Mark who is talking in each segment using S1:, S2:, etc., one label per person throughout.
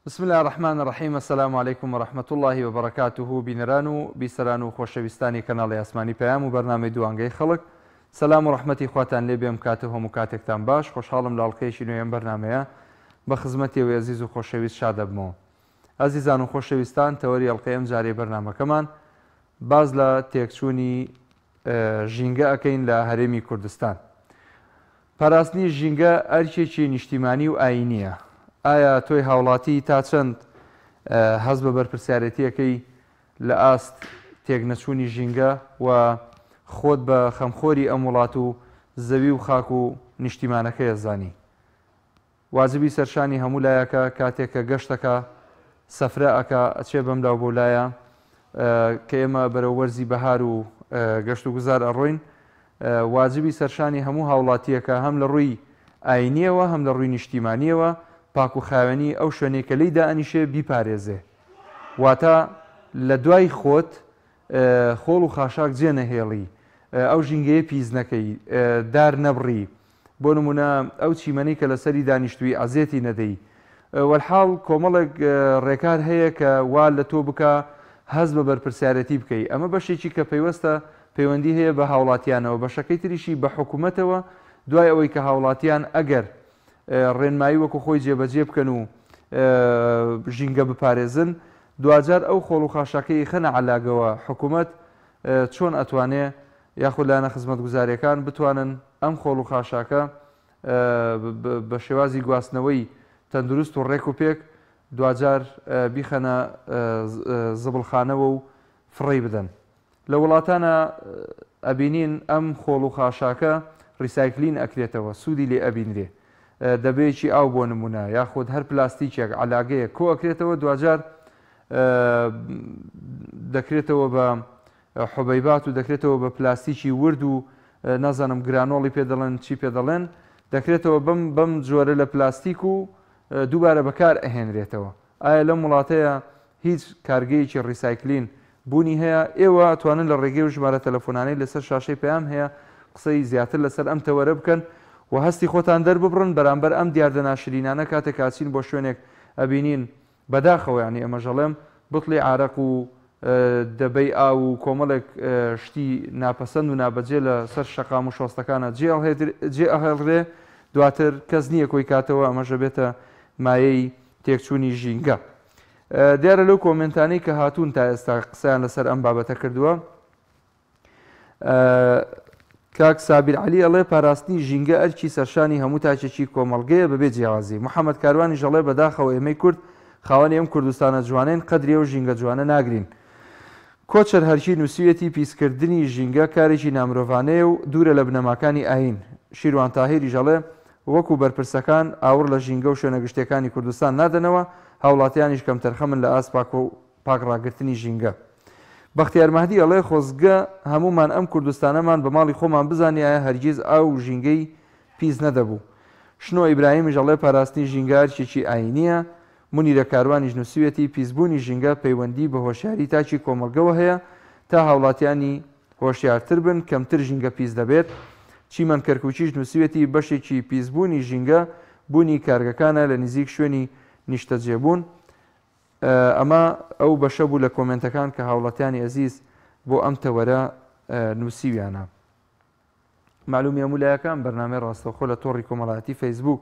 S1: بسم اللە الرحمن الرحیم السلام علیکم و رحمة اللە و بەرەکاته بینەران و بیسەران و خۆشەویستانی کەناڵی ئاسمانی پەیام و بەرنامەی دوانگەی خەڵک سەلام و ڕەحمەتی خواتان لێ بێ ئەم کاتە و هەموو کاتێکتان باش خۆشحاڵم لە ئەڵقەیەکی نوێی ئەم بەرنامەیە بە خزمەتی ئێوەی ئەزیز و خۆشەویست شادەبمەوە ئازیزان و خۆشەویستان تەوەری ئەڵقەی ئەم جارەی بەرنامەکەمان باس لە تێکچوونی ژینگە ئەکەین لە هەرێمی کوردستان. پاراستنی ژینگە ئەرکێکی نیشتیمانی و ئایینییە. ئایا تۆی هاوڵاتی تا چەند هەست بە بەرپرسیارێتییەکەی لە ئاست تێکنەچوونی ژینگە و خۆت بە خەمخۆری ئەم وڵات و زەوی و خاک و نیشتیمانەکەیە زانی؟ واجبی سەرشانی هەموو لایەکە کاتێک کە گەشت ئەکا سەفرە ئەکا ئەچێ بەملاو بەولایە کە ئێمە بەرەو وەرزی بەهار و گەشت و گوزار ئەڕۆین واجبی سەرشانی هەموو هاوڵاتیەکە هەم لە ڕووی ئاینیەوە هەم لە ڕووی نیشتیمانیەوە پاک و خاوێنی ئەو شوێنەی کە لێی دائەنیشێ بیپارێزێ واتە لە دوای خۆت خۆڵ و خاشاک جێ نەهێڵی ئەو ژینگەیە پیس نەکەی دار نەبڕی بۆ نموونە ئەو چیمەنەی کە لەسەری دانیشتووی ئەزێتی نەدەی. وەلحاڵ کۆمەڵێک ڕێکار هەیە کە وا لە تۆ بکا هەست بە بەرپرسیارێتی بکەی. ئەمە بەشێکی کە پەیوەستە پەیوەندی هەیە بە هاوڵاتیانەوە، بەشەکەی تریشی بە حکومەتەوە دوای ئەوەی کە هاوڵاتیان ئەگەر ڕێنمایی وەکو خۆی جێبەجێ بکەن و ژینگە بپارێزن دواجار ئەو خۆڵ و خاشاکەی ئەیخەنە عەلاگەوە حکومەت چۆن ئەتوانێ یاخود لایەنە خزمەتگوزارییەکان بتوانن ئەم خۆڵ و خاشاکە بە شێوازی گواستنەوەی تەندروست و ڕێک و پێک دواجار بیخەنە زبڵخانەوە و فڕێی بدەن. لە وڵاتانا ئەبینین ئەم خۆڵ و خاشاکە ڕیسایکلین ئەکرێتەوە سوودی لێ ئەبینرێ دەبەیەکی ئاو بۆ نمونە یاخود هەر پلاستیکێک عەلاگەیەک کۆ ئەکرێتەوە دواجار دەکرێتەوە بە حوبەیبات و دەکرێتەوە بە پلاستیکی ورد و نازانم گرانۆڵی پێ دەڵێن چی پێ دەڵێن دەکرێتەوە بەم بەم جۆرە لە پلاستیک و دووبارە بەکار ئەهێنرێتەوە ئایا لەم وڵاتەیە هیچ کارگەیەکی ڕیسایکلین بوونی هەیە ئێوە توانن لە ڕێگەی و ژمارە تەلەفۆنانەی لەسەر شاشەی پەیام هەیە قسەی زیاتر لەسەر ئەم تەوەرە بکەن و هەستی خۆتان دەرببڕن بەرامبەر ئەم دیاردە ناشرینانە کاتێک ئاچین بۆ شوێنێک ئەبینین بەداخەوە یانی ئەمەش ئەڵێم بتڵی عارەق و دەبەی ئاو و کۆمەڵێک شتی ناپەسەند و نابەجێ لە سەر شەقام و شۆستەکانە جێ ئەهێڵرێ دواتر کەس نییە کۆی کاتەوە ئەمەش ئەبێتە مایەی تێکچوونی ژینگە. دیارە لەو کۆمێنتانەی کە هاتوون تا ئێستا قسەیان لەسەر ئەم بابەتە کردووە کاک سابیر عەلی ئەڵێ پاراستنی ژینگە ئەرکی سەرشانی هەموو تاکێکی کۆمەڵگەیە بەبێ جیاوازی. محەمەد کاروانیش ئەڵێ بەداخەوە ئێمەی کورد خاوەنی ئەم کوردستانە جوانەین قەدری ئەو ژینگە جوانە ناگرین. کۆچەر هەرکی نووسیویەتی پیسکردنی ژینگە کارێکی نامرۆڤانەیە و دوورە لە بنەماکانی ئایین. شیروان تاهیریش ئەڵێ وەکو بەرپرسەکان ئاوڕ لە ژینگە و شوێنە گشتیەکانی کوردستان نادەنەوە، هاوڵاتیانیش کەمتەرخەمن لە ئاست پاک و پاک ڕاگرتنی ژینگە. بەختیار مەهدی ئەڵێ خۆزگە هەموومان ئەم کوردستانەمان بە ماڵی خۆمان بزانیایە هەرگیز ئاو و ژینگەی پیس نەدەبوو. شنۆ ئیبراهیمیش ئەڵێ پاراستنی ژینگە ئەرکێکی ئایینییە. مونیرە کاروانیش نووسیویەتی پیسبوونی ژینگە پەیوەندی بە هۆشیاری تاکی کۆمەڵگەوە هەیە تا هاوڵاتیانی هۆشیارتر بن کەمتر ژینگە پیس دەبێت. چیمەن کەرکوکیش نووسیویەتی بەشێکی پیسبوونی ژینگە بوونی کارگەکانە لە نزیک شوێنی نیشتەجێبوون. ئەمە ئەو بەشە بوو لە کۆمێنتەکان کە هاوڵاتیانی ئەزیز بۆ ئەم تەوەرە نووسیویانە. مەعلومی هەموو لایەکە ئەم بەرنامەی ڕاستەوخۆ لە تۆڕی کۆمەڵایەتی فەیسبووک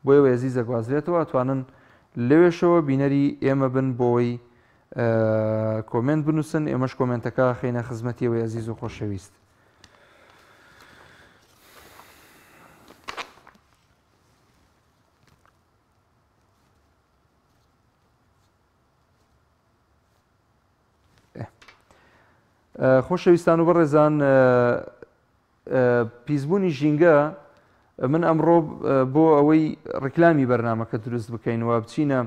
S1: بۆ ئێوە ئەزیز دەگوازرێتەوە ئەتوانن لەوێشەوە بینەری ئێمە بن بۆی کۆمێنت بنووسن ئێمەش کۆمێنتەکە خەینە خزمەتی ئێوەی ئەزیز و خۆشەویست. خۆشەویستان و بەڕێزان پیسبوونی ژینگە من ئەمڕۆ بۆ ئەوەی ڕیکلامی بەرنمەکە دروست بکەین و بچینە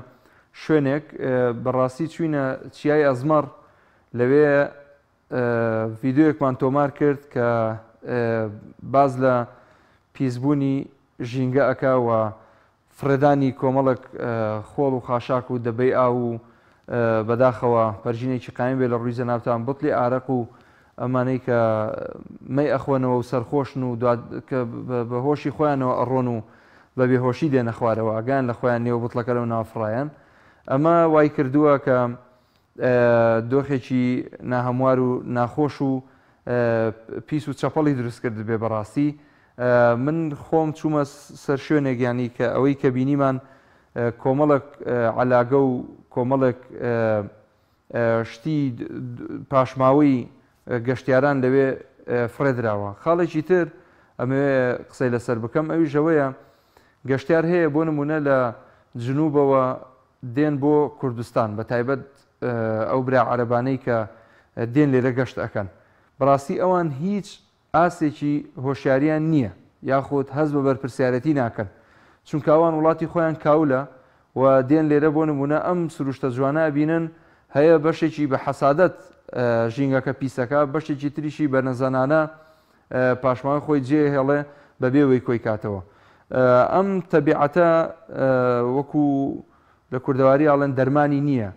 S1: شوێنێک بەڕاستی چوینە چیای ئەزمەڕ لەوێ ڤیدیۆیەکمان تۆمار کرد کە باز لە پیسبوونی ژینگە ئەکا و فڕێدانی کۆمەڵێک خۆڵ و خاشاک و دەبەی ئاو و بەداخەوە پەرژینێکی قایم بێ لە ڕووی جەنابتان بتڵی ئارەق و ئەمانەی کە مەی ئەخۆنەوە و سەرخۆشن و کە بە هۆشی خۆیانەوە ئەڕۆن و بە بێهۆشی دێنە خوارەوە ئاگایان لە خۆیان نییە و بتڵەکە لەو ناوە فڕایان. ئەمە وای کردووە کە دۆخێکی ناهەموار و ناخۆش و پیس و چەپەڵی دروست کردبێ بەڕاستی من خۆم چوومە سەر شوێنێک یانی کە ئەوەی کە بینیمان کۆمەڵێک عەلاگە و کۆمەڵێک شتی پاشماوەی گەشتیاران لەوێ فڕێدراوە. خاڵێکی تر ئەمەوێ قسەی لەسەر بکەم ئەویش ئەوەیە گەشتیار هەیە بۆ نمونە لە جنوبەوە دێن بۆ کوردستان بە تایبەت ئەو برا عەرەبانەی کە دێن لێرە گەشت ئەکەن بەڕاستی ئەوان هیچ ئاستێکی هۆشیاریان نییە یاخود هەست بە بەرپرسیارێتی ناکەن چونکە ئەوان وڵاتی خۆیان کاولە و دێن لێرە بۆ نمونە ئەم سروشتە جوانە ئەبینن هەیە بەشێکی بە حەسادەت ژینگەکە پیسەکە بەشێکی تریشی بە نەزانانە پاشماوەی خۆی جێ هێڵێ بەبێ وەی کۆی کاتەوە ئەم تەبیعەتە وەکو لە کوردەواری ئاڵێن دەرمانی نییە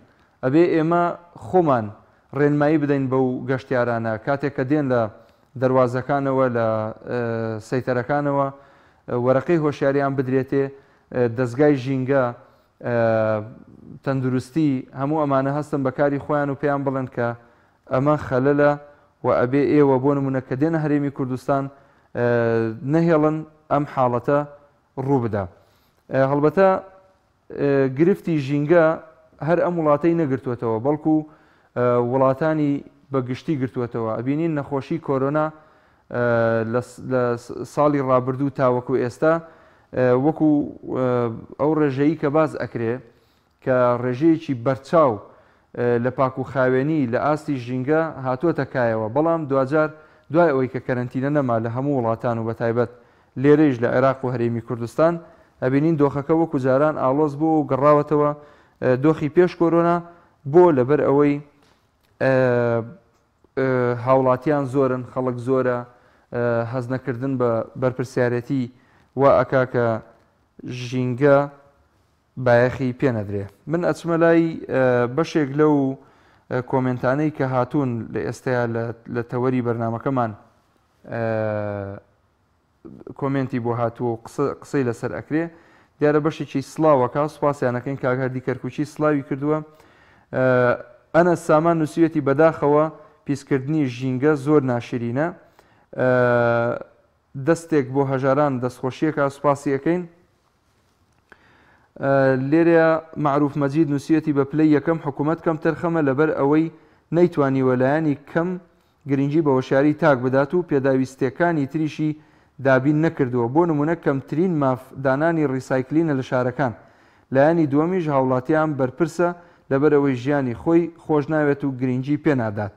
S1: ئەبێ ئێمە خۆمان ڕێنمایی بدەین بەو گەشتیارانە کاتێک کە دێن لە دەروازەکانەوە لە سەیتەرەکانەوە وەرەقەی هۆشیاریان بدرێتێ دەزگای ژینگە تەندروستی هەموو ئەمانە هەستن بە کاری خۆیان و پێیان بڵێن کە ئەمە خەلەلە و ئەبێ ئێوە بۆ نمونە کە دێنە هەرێمی کوردستان نەهێڵن ئەم حاڵەتە ڕووبدا هەڵبەتە گرفتی ژینگە هەر ئەم وڵاتەی نەگرتووەتەوە، بەڵکو وڵاتانی بە گشتی گرتووەتەوە. ئەبینین نەخۆشی کۆرۆنا لە ساڵی ڕابردوو تاوەکو ئێستا وەکو ئەو ڕێژەیی کە باس ئەکرێ کە ڕێژەیەکی بەرچاو لە پاک و خاوێنی لە ئاستی ژینگە هاتووەتە کایەوە، بەڵام دواجار دوای ئەوەی کە کەرەنتینە نەما لە هەموو وڵاتان و بەتایبەت لێرەیش لە عێراق و هەرێمی کوردستان ئەبینین دۆخەکە وەکو جاران ئاڵۆز بووە و گەڕاوەتەوە دۆخی پێش کۆرۆنا، بۆ؟ لەبەر ئەوەی هاوڵاتیان زۆرن، خەڵک زۆرە، هەست نەکردن بە بەرپرسیارێتی وا ئەکا کە ژینگە بایەخی پێ نەدرێ. من ئەچمە لای بەشێک لەو کۆمێنتانەی کە هاتوون لە ئێستەیا لە تەوەری بەرنامەکەمان کۆمێنتی بۆ هاتووە و قسەی لەسەر ئەکرێ. دیارە بەشێکی سڵاوەکە سوپاسیان ئەکەین کاک هەردی کەرکوکی سڵاوی کردووە. ئەنەس سامان نووسیویەتی بەداخەوە پیسکردنی ژینگە زۆر ناشرینە. دەستێک بۆ هەژاران دەستخۆشیەکە سوپاسی ئەکەین. لێرەیا مەعروف مەجید نووسیویەتی بە پلەی یەکەم حکوومەت کەمتەرخەمە لەبەر ئەوەی نەیتوانیوە لایەنی کەم گرنگی بە هۆشیاری تاک بدات و پێداویستیەکانی تریشی دابین نەکردووە بۆ نمونە کەمترین ماف دانانی ڕیسایکلینە لە شارەکان. لایەنی دووەمیش هاوڵاتیان بەرپرسە لەبەرئەوەی ژیانی خۆی خۆش ناوێت و گرنگی پێ نادات.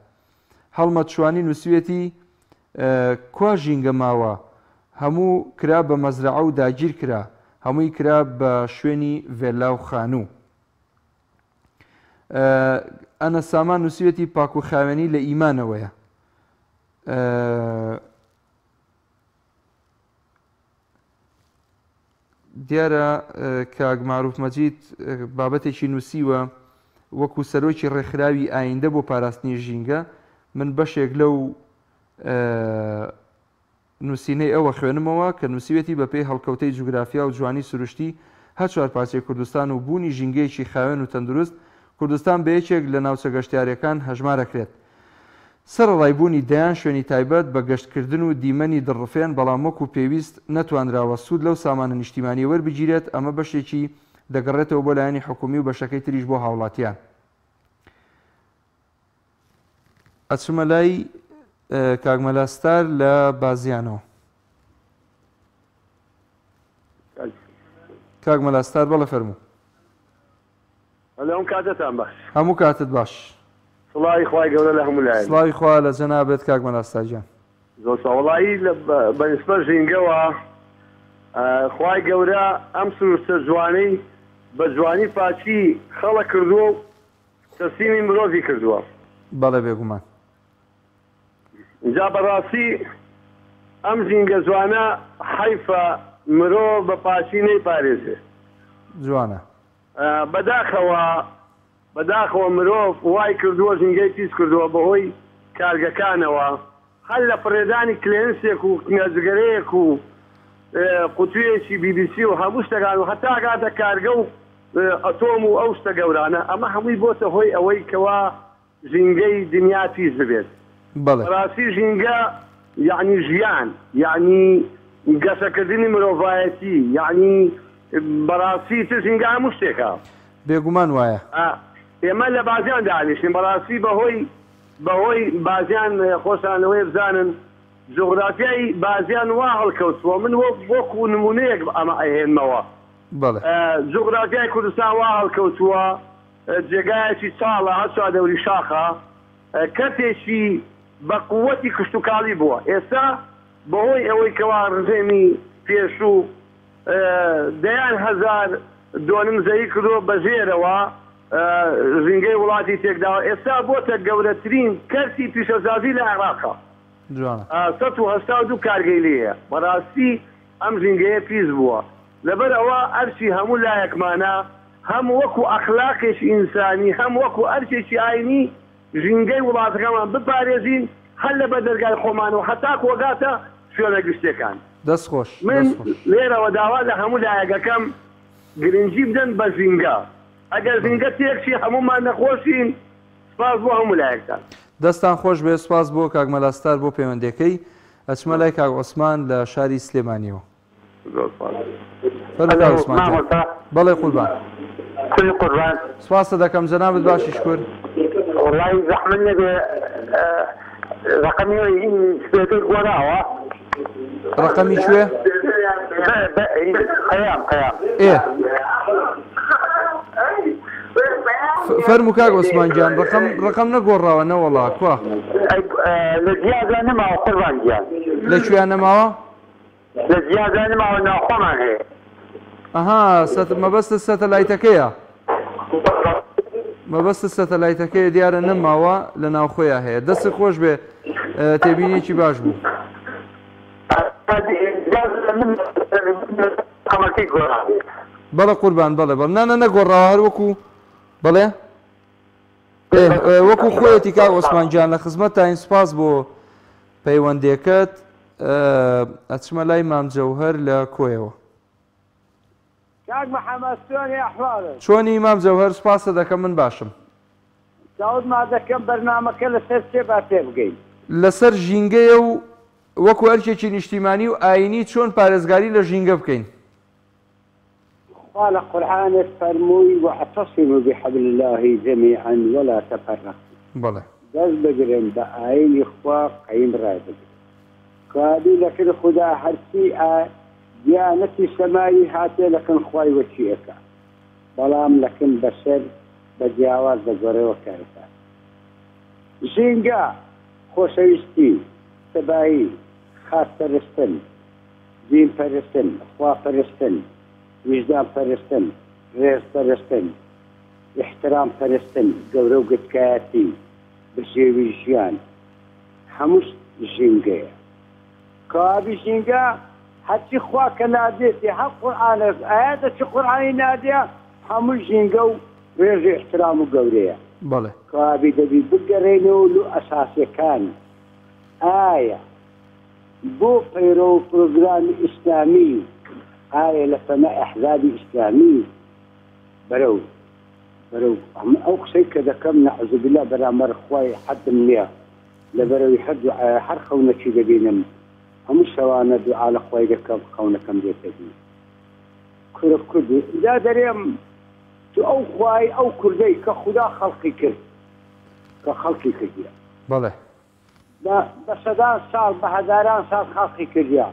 S1: هەڵمەت شوانی نوسیویەتی کوا ژینگە ماوە هەموو کرا بە مەزرەعە و داگیر کرا هەمووی کرا بە شوێنی ڤێلا و خانوو. ئەنەس سامان نووسیوێتی پاک و خاوێنی لە ئیمانەوەیە. دیارە کاک مەعروف مەجید بابەتێکی نووسیوە وەکو سەرۆکی ڕێکخراوی ئایندە بۆ پاراستنی ژینگە من بەشێک لەو نووسینەی ئەو ئەخوێنمەوە کە نووسیوێتی بەپێی هەڵکەوتەی جوگرافیا و جوانی سروشتی هەر چوارپارچەی کوردستان و بوونی ژینگەیەکی خاوێن و تەندروست، کوردستان بە یەکێک لە ناوچە گەشتیارییەکان هەژمارەکرێت. سەرەڕای بوونی دەیان شوێنی تایبەت بە گەشتکردن و دیمەنی دڵڕفێن، بەڵام وەکو پێویست نەتوانراوە سوود لەو سامانە نیشتیمانییە وەربگیرێت، ئەمە بەشێکی دەگەڕێتەوە بۆ لایەنی حکومی و بەشەکەی تریش بۆ هاوڵاتیان. ئەچمە لای کاک مەلا ستار لە بازیانەوە. کاک مەلا ستار بەڵێ فەرموو.
S2: هەموو کاتتان باش.
S1: هەموو کاتت باش.
S2: سڵاوی خوای گەورە لە هەموو لایەک.
S1: سڵاوی خوا لە جەنابت کاک مەلا ستار گیان.
S2: زۆر سپاس. وەڵایی بە نیسبەت ژینگەوە خوای گەورە ئەم سروشتە جوانەی بە جوانی پاکی خەڵک کردووە و تەسلیمی مرۆڤی کردووە.
S1: بەڵێ بێگومان.
S2: جا بەڕاستی ئەم ژینگە جوانە حەیفە مرۆڤ بە پاکی نەیپارێزێ.
S1: جوانە.
S2: بەداخەوە بەداخەوە مرۆڤ وای کردووە ژینگەی پیس کردووە بەهۆی کارگەکانەوە هەر لە فڕێدانی کلێنسێک و قنە جگەرەیەک و قوتویەکی بی بی سی و هەموو شتەکان و هەتا ئەگاتە کارگە و. ئەتۆم و ئەو شتە گەورانە ئەمە هەمووی بۆتە هۆی ئەوەی کەوا ژینگەی دنیا پیس ببێت.
S1: بەڵێ.
S2: بەڕاستی ژینگە یەعنی ژیان یەعنی گەشەکردنی مرۆڤایەتی یەعنی بەڕاستی تر ژینگە هەموو شتێکە.
S1: بێگومان وایە.
S2: ئێمە لە بازیان دانیشتین بەڕاستی بەهۆی بەهۆی بازیان خۆشتان لەوەیە بزانن جوغرافیای بازیان وا هەڵکەوتووە من وەکو نمونەیەک ئەمە ئەهێنمەوە
S1: بەڵێ.
S2: جوغرافیای کوردستان وا هەڵکەوتووە جێگایەکی چاڵە هەر چواردەوری شاخە کەرتێکی بە قووەتی کشتوکاڵی بووە ئێستا بەهۆی ئەوەی کەوا ڕژێمی پێشوو دەیان هەزار دۆنم زەوی کردووە بە ژێرەوە ژینگەی وڵاتی تێکداوە ئێستا بۆتە گەورەترین کەرتی پیشەسازی لە عێراقا
S1: جوانە.
S2: 182 کارگەی لێیە بەڕاستی ئەم ژینگەیە پیس بووە لەبەر ئەوە ئەرکی هەموو لایەکمانە هەم وەکو ئەخلاقێکی ئینسانی هەم وەکو ئەرکێکی ئاینی ژینگەی وڵاتەکەمان بپارێزین هەر لە بەردەرگای خۆمانەوە هەتاکو ئەگاتە شوێنە گشتیەکان.
S1: دەست خۆش
S2: من
S1: دەست خۆش.
S2: لێرەوە داوا لە هەموو لایەک ئەکەم گرنگی بدەن بە ژینگە ئەگەر ژینگە تێکچی هەموومان نەخۆشین سپاس بۆ هەموو لایەکتان.
S1: دەستتان خۆش بێت سوپاس بۆ کاک مەلا ستار بۆ پەیوەندیەکەی ئەچمە لای کاک عوسمان لە شاری سلێمانیەوە.
S2: زۆر سپاس.
S1: فەرموو کاک عوسمان گیان.
S3: مامۆستا.
S1: بەڵێ قوربان.
S3: کوری قوربان.
S1: سپاست دەکەم جەنابت باشی شکور.
S3: وەڵایی زەحمەت نەبێ ڕەقەمی سپێدەی گۆڕاوە.
S1: ڕەقەمی کوێ؟
S3: پەیام پەیام.
S1: ئێ فەرموو کاک عوسمان گیان ڕەقەم ڕەقەم نەگۆڕاوە نەوەڵا کوا؟
S3: لە جیادا نەماوە قوربان گیان.
S1: لە کوێیا نەماوە؟
S3: لە جیادا نەماوە ناوخۆمان هەیە.
S1: ئەها سەت مەبەستت سەتەلایتەکەیە؟ مەبەستت سەتەلایتەکەیە دیارە نەماوە لە ناوخۆیا هەیە دەستت خۆش بێ تێبینیەکی باش بوو. بەڵێ قوربان بەڵێ بەڵێ نا نا نەگۆڕاوە هەر وەکو بەڵێ وەکو خۆیەتی کاک عوسمان گیان لە خزمەتتاین سوپاس بۆ پەیوەندێکەت ئەچمە لای مام جەوهەر لە کۆیەوە.
S4: کاک محەمەد چۆنی ئەحواڵت؟
S1: چۆنی مام جەوهەر سوپاست دەکەم من باشم.
S4: چاوت مادەکەم بەرنامەکە لەسەر چیە با تێبگەین.
S1: لەسەر ژینگەیە و وەکو ئەرکێکی نیشتیمانی و ئایینی چۆن پارێزگاری لە ژینگە بکەین.
S4: خوا لە قورئانێک فەرمووی، واعتصموا بحبل اللە جمیعا ولا تفرقوا،
S1: بەڵێ.
S4: دەست بگرن بە ئایینی خوا قەیم ڕایبگرن. کابی لە کن خودا هەرچی ئا دیانەتی سەماوی هاتێ لە کن خوای وەچی ئەکا بەڵام لە کن بەشەر بە جیاواز دەگۆرێ وە کارەکان. ژینگە، خۆشەویستی، تەبایی، خاک پەرستن، دین پەرستن، خوا پەرستن، ویژدان پەرستن، ڕێز پەرستن، ئیحترام پەرستن، گەورە و گتکایەتی، بژێوی ژیان، هەمووش ژینگەیە. کەوابی ژینگە هەرچی خوا کە ناردێتی هەر قورئانەش ئایەتەکی قورئانی ناردیە هەمووی ژینگە و ڕێز و ئیحترام و گەورەیە.
S1: بەڵێ.
S4: کەوابی دەبی بگەرێینەوە لۆ ئەساسەکان ئایا بۆ پەیڕەو و پرۆگرامی ئیسلامی ئایا لە پەنا ئەحزابی ئیسلامی بەرەو بەرەو ئەمن ئەو قسەی کە دەکەم نەعوزبیلا بەرامبەر خوای حەدم نیە لەبەرەوی هەر دوعایە هەر خەونەکی دەبینم هەموو شەوانە دوعا لە خوای دەکەم خەونەکەم دێتە دی کورە کورد جا دەرێم تو ئەو خوای ئەو کوردەی کە خودا خەڵقی کرد کە خەڵکی کردیە.
S1: بەڵێ.
S4: بە بە سەدان ساڵ بە هەزاران ساڵ خەڵقی کردیە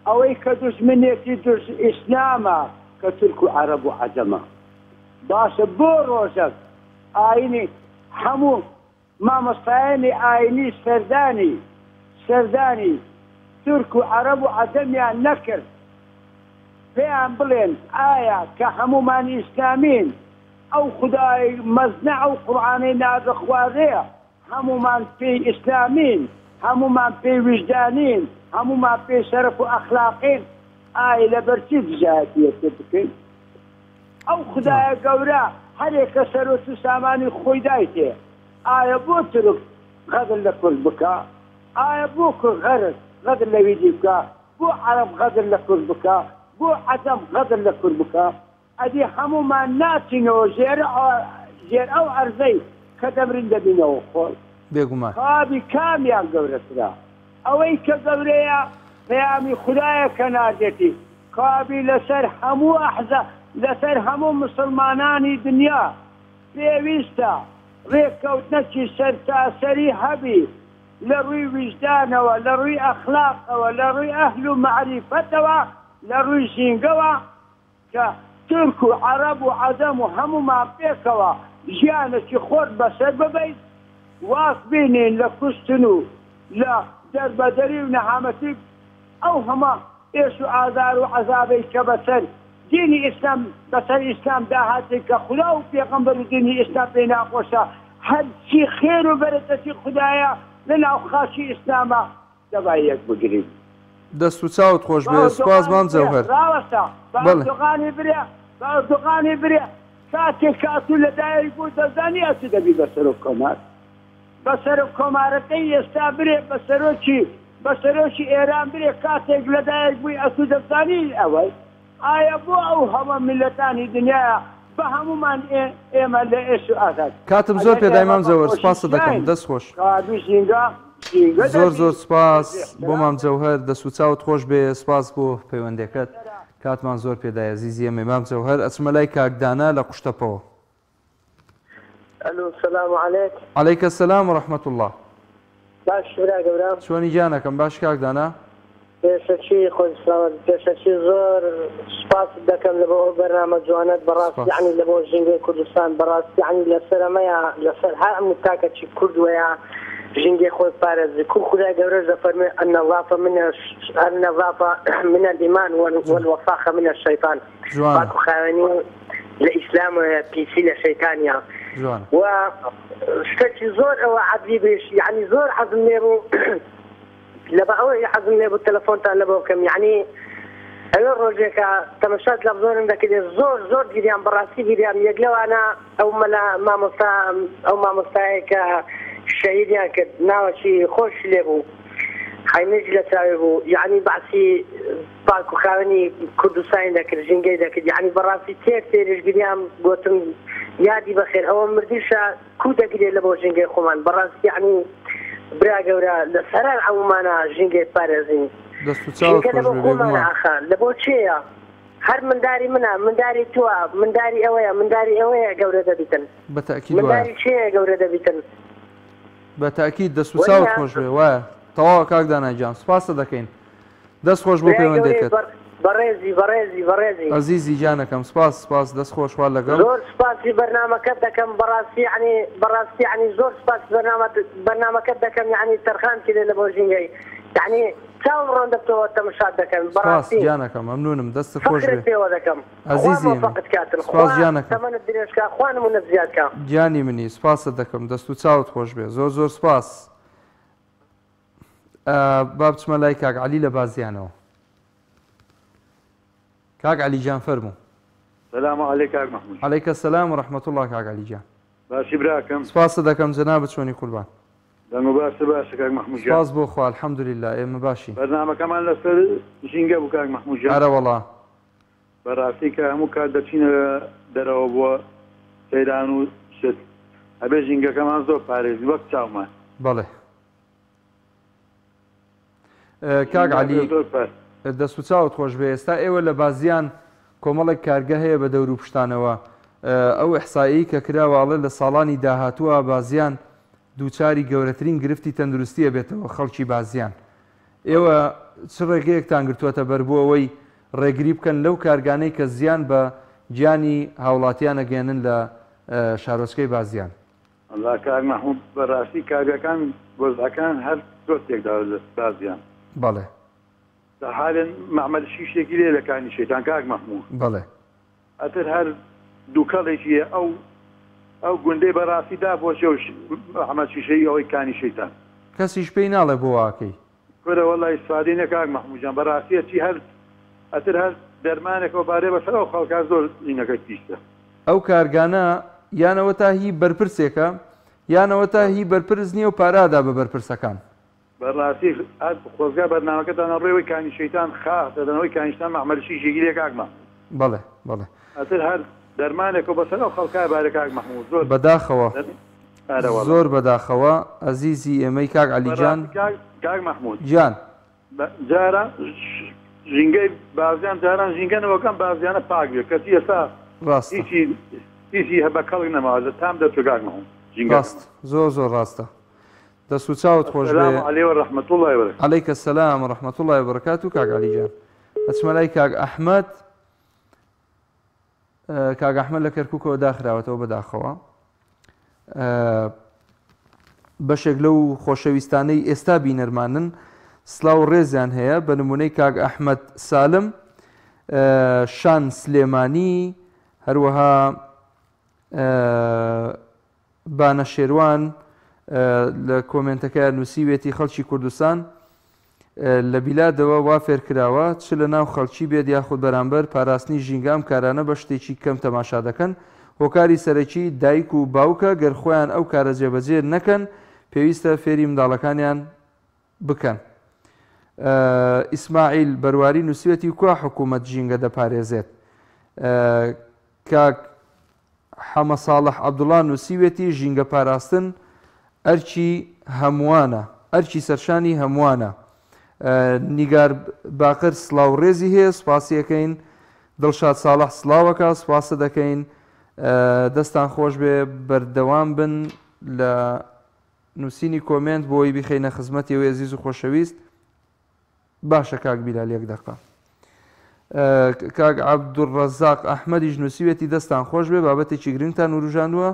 S4: ئەوەی کە دوژمنێتی دژ ئیسلامە کە تورک و عەرەب و عەجەمە باشە بۆ ڕۆژەک ئاینی هەموو مامۆستایانی ئاینی سەردانی سەردانی تورک و عەرەب و عەجەمیان نەکرد پێیان بڵێن ئایا کە هەموومان ئیسلامین ئەو خودای مەزنە ئەو قورعانەی ناردە خوارێ هەموومان پێی ئیسلامین، هەموومان پێی ویژدانین، هەموومان پێی شەرەف و ئەخلاقین، ئای لەبەرچی دژایەتی یەکتر بکەین؟ ئەو خودایە گەورە هەرێکە سەرۆت و سامانی خۆی دایتێ، ئایا بۆ تورک غەدر لە کورد بکا؟ ئایا بۆ کورد غەرد غەدر لەوی دی بکا؟ بۆ عەرەب غەدر لە کورد بکا؟ بۆ عەجەم غەدر لە کورد بکا؟ ئەدی هەموومان ناچینەوە ژێر ژێر ئەو عەرزەی کە دەمرین دەبینەوە خۆڵ؟
S1: بێگومان.
S4: کابی کامیان گەورەترە؟ ئەوەی کە گەورەیە پەیامی خودایە کە ناردێتی کابی لەسەر هەموو ئەحزا لەسەر هەموو مسوڵمانانی دنیا پێویستە ڕێککەوتنەکی سەرتاسەری هەبی لە ڕووی ویژدانەوە لە ڕووی ئەخلاقەوە لە ڕووی ئەهل و مەعریفەتەوە لە ڕووی ژینگەوە کە تورک و عەڕەب و عەجەم و هەموومان پێکەوە ژیانێکی خۆش بەسەر ببەین، واز بینین لە کوشتن و لە دەربەدەری و نەهامەتی ئەو هەمە ئێش و ئازار و عەزابەی کە بەسەر دینی ئیسلام بەسەر ئیسلام دا هاتین کە خودا و پێغەمبەر و دینی ئیسلام پێی ناخۆشە هەرچی خێر و بەرەکەتی خودایە لە ناو خاکی ئیسلامە دەبا یەک بگرین.
S1: دەست و چاوت خۆش
S4: بە
S1: بێ سوپاس
S4: ئەردۆغانی
S1: مام
S4: برێ
S1: جەوهەر.
S4: ڕاوەستە بە
S1: بەڵێ.
S4: ئەردۆغانی برێ بە ئەردۆغانی برێ کاتێک کە ئەتوو لە دایک بووی دەزانی ئەتوو دەبی بە سەرۆک کۆمار بە سەرۆک کۆمارەکەی ئێستا برێ بە سەرۆکی بە سەرۆکی ئێران برێ کاتێک لە دایک بووی ئەتوو دەزانی ئەوەی ئایا بۆ ئەو هەمە میللەتانی دنیایە بە هەموومان ئێمە لە ئێش و ئازار
S1: کاتم زۆر
S4: ئەگەر
S1: پێدای
S4: ئێمە
S1: مام
S4: بە
S1: جەوهەر
S4: خۆشی
S1: سوپاست دەکەم
S4: ژیاین
S1: دەست خۆش.
S4: کەوابی ژینگە ژینگە
S1: زۆر
S4: دەبی
S1: زۆر سوپاس
S4: بە
S1: بۆ مام
S4: ئیحترام
S1: جەوهەر دەست و چاوت خۆش بێ سوپاس بۆ پەیوەندەکەت کاتمان زۆر پێدای ئەزیزی ئێمەی مام جەوهەر ئەچمە لای کاک دانا لە قوشتەپەوە.
S5: الو سلام علیک.
S1: علیک السلام و رحمە اللە.
S5: باشی برا گەورە.
S1: چۆنی گیانەکەم باشی کاک دانا؟
S5: پێشەکی خۆت سلامەت پێشەکی زۆر سوپاست دەکەم لەبۆ ئەو بەرنامە جوانەت بەڕاست
S1: سوپاس.
S5: یەعنی لەبۆ ژینگەی کوردستان بەڕاست یەعنی لەسەر ئەمەیە لەسەر هەر هەموو تاکەکی کورد وەیە ژینگەی خۆی بپارێزی کو خودای گەورەش دەفەرموێ النظافە من النظافە من الایمان والوساخە من الشیطان
S1: جوانە.
S5: پاک و خاوێنی لە ئیسلامەوەیە پیسی لە شەیتانە
S1: جوانە.
S5: و شتەکی زۆر ئەوە عەجیبیش یعنی زۆر حەزم لێ بوو لە بە ئەوەی حەزم لێ بوو تەلەفۆنتان لە بۆ بکەم یعنی ئەوێ ڕۆژێکە تەمەشا تەلەفزۆنم دەکرد زۆر زۆر گریام بەڕاستی گریام یەک لەوانە ئەو مەلا مامۆستا ئەو مامۆستایە کە شەهیدیان کرد ناوەکی خۆش لێ بوو حەینەجی لە چاوێ بوو یعنی بەعسی پاک و خاوێنی کوردستانی دەکرد ژینگەی دەکرد یعنی بەڕاستی تێر تێریش گریام گۆتم یادی بەخێر ئەوە مردیشە کو دەگرێ لە بۆ ژینگەی خۆمان بەڕاستی یعنی برا گەورە لە سەران عەمومانە ژینگەی پارێزین
S1: دەست و چاوت
S5: ژینگە لە
S1: خۆش
S5: بۆ
S1: بێ
S5: خۆمانە
S1: بێگومان.
S5: ئاخە لە بۆ کێیە هەر منداری منە منداری توە منداری ئەوەیە منداری ئەوەیە گەورە دەبیتن
S1: بە تەئکید وایە.
S5: منداری کێیە گەورە دەبیتن
S1: بە تاکید دەست و چاوت
S5: وەنیە؟
S1: خۆش بێ وایە تەواوە کاک دانا گیان سوپاست دەکەین دەست خۆش بۆ
S5: برای گەورەی
S1: پەیوەندەکەت.
S5: بەڕێزی بەڕێزی بەڕێزی.
S1: ئەزیزی گیانەکەم سپاس سپاس دەست خۆش خوا لەگەڵ.
S5: زۆر سوپاسی بەرنامەکەت دەکەم بەڕاستی یەعنی بەڕاستی یەعنی زۆر سوپاسی بەرنامەت بەرنامەکەت دەکەم یەعنی تەرخان کردی لە بۆ ژینگەی یەعنی چاوم ڕۆن دەبتەوە تەمەشات دەکەم
S1: سپاس
S5: بەڕاستی
S1: گیانەکەم مەمنونم دەستت خۆش
S5: فەخرت
S1: بێ.
S5: پێوە دەکەم خوا
S1: ئەزیزی ئێمەی
S5: مۆفەقت کاتن
S1: سپاس
S5: خوا
S1: گیانەکەم.
S5: تەمەنت درێژ کا خوا نمونەت زیاد کا.
S1: گیانی منی سپاست دەکەم دەست و چاوت خۆش بێ زۆر زۆر سپاس. با بچمە لای کاک عەلی لە بازیانەوە. کاک عەلی گیان فەرموو.
S2: سلام علیک کاک محمود.
S1: علیک السلام و رحمة اللە کاک عەلی گیان.
S2: باشی براکەم؟
S1: سپاست دەکەم جەنابت چۆنی قوربان؟
S2: دەنگ و باست باشە کاک محمود گیان؟
S1: سپاس بۆ خوا الحمدللە ئێمە باشین.
S2: بەرنامەکەمان لەسەر ژینگە بوو کاک محمود گیان.
S1: ئەرەوەڵا.
S2: بەڕاستی کە هەموو کات دەچینە دەرەوە بۆ سەیران و شت ئەبێ ژینگەکەمان زۆر پارێزین وەک چاومان.
S1: بەڵێ کاک عەلی دەست و چاوت خۆش بێ ئێستا ئێوە لە بازیان کۆمەڵێک کارگە هەیە بە دەور و پشتانەوە ئەو ئیحسایی کە کراوە ئەڵێ لە ساڵانی داهاتووە بازیان دووچاری گەورەترین گرفتی تەندروستی ئەبێتەوە خەڵکی بازیان ئێوە چ ڕێگەیەکتان گرتووەتە بەر بۆ ئەوەی ڕێگری بکەن لەو کارگانەی کە زیان بە گیانی هاوڵاتیان ئەگەیەنن لە شارۆچکەی بازیان؟
S2: وەڵا کاک مەحمود بەڕاستی کارگەکان وەزعەکان هەر زۆر تێکداوە لە بازیان.
S1: بەڵێ.
S2: لە حالێ مەعمەل شیشێکی لێ لە کانی شەیتان کاک مەحمود.
S1: بەڵێ.
S2: ئەتر هەر دوکەڵێکی هەیە ئەو ئەو گوندەی بەڕاستی داپۆشێ و مەعمەل شیشەی ئەوەی کانی شەیتان.
S1: کەسیش پێی ناڵێ بۆ واکەی.
S2: کورە وەڵا ئیسفادەی نیە کاک مەحمود جان بەڕاستی ئەچی هەر ئەتر هەر دەرمانێکەوە بارێ بەسەر ئەو خەڵکا زۆر ئینەکە پیسە.
S1: ئەو کارگانە یان ئەوەتا هی بەرپرسێکە یان ئەوەتا هی بەرپرس نیە و پارە ئەدا بە بەرپرسەکان.
S2: بەڕاستی ئەرد خۆزگا بەرنامەکەتان ئەڕۆی وەی کانی شەیتان خاخ دەدەن وەی کانی شتان مەعمەلشی جێگیرە کاک مەحمود.
S1: بەڵێ بەڵێ.
S6: ئەتر هەر دەرمانێکە بەسەر ئەو خەڵکا بارێ کاک مەحموود زۆر
S1: بەداخەوە
S6: دەر ئارە وەڵا.
S1: زۆر بەداخەوە ئەزیزی ئێمەی کاک عەلی گیان.
S6: بەڕاستی کاک کاک مەحموود
S1: گیان.
S6: جاران ژینگەی بازیان جاران ژینگە نەوەکەم بازیانە پاک بێ کەچی ئێستا
S1: ڕاستە.
S6: هیچی هیچی بە کەڵک نەماوە لە تام دەرچوو کاک مەحموود ژینگەکەمان.
S1: ڕاست زۆر زۆر ڕاستە دەست و چاوت خۆش بێ.
S6: السلام علیە و رحمە اللە و برکاته.
S1: علیک السلام و رحمە اللە و برکاته کاک عەلی گیان ئەچمە لای کاک ئەحمەد کاک ئەحمەد لە کەرکوکەوە داخراوەتەوە بەداخەوە بەشێک لەو خۆشەویستانەی ئێستا بینەرمانن سلااو ڕێزیان هەیە بە نمونەی کاک ئەحمد سالم شان سلێمانی هەروەها بانە شێروان لە کۆمێنتەکەیا نووسیوێتی خەڵکی کوردستان لە بیلادەوە وا فێرکراوە چ لە ناو خەڵکی بێت یاخود بەرامبەر پاراستنی ژینگە ئەم کارانە بە شتێکی کەم تەماشا دەکەن هۆکاری سەرەکی دایک و باوکە گەر خۆیان ئەو کارە جێبەجێ نەکەن پێویستە فێری منداڵەکانیان بکەن. ئیسماعیل بەرواری نووسیوێتی کوا حکوومەت ژینگە دەپارێزێت؟ کاک حەمە ساڵح عەبدوڵا نووسیوێتی، ژینگە پاراستن ئەرکی هەمووانە، ئەرکی سەرشانی هەمووانە. نیگار باقر سڵاو ڕێزی هەیە، سوپاسی ئەکەین. دڵشاد ساڵح سڵاو ئەکا، سوپاست دەکەین. دەستان خۆش بێ، بەردەوام بن لە نووسینی کۆمێنت بۆی بیخەینە خزمەتی ئەوی ئەزیز و خۆشەویست. باشە کاک بیلال یەک دەقە. کاک عەبدولڕەزاق ئەحمەدیش نووسیوێتی دەستان خۆش بێ بابەتێکی گرنگتان وروژاندووە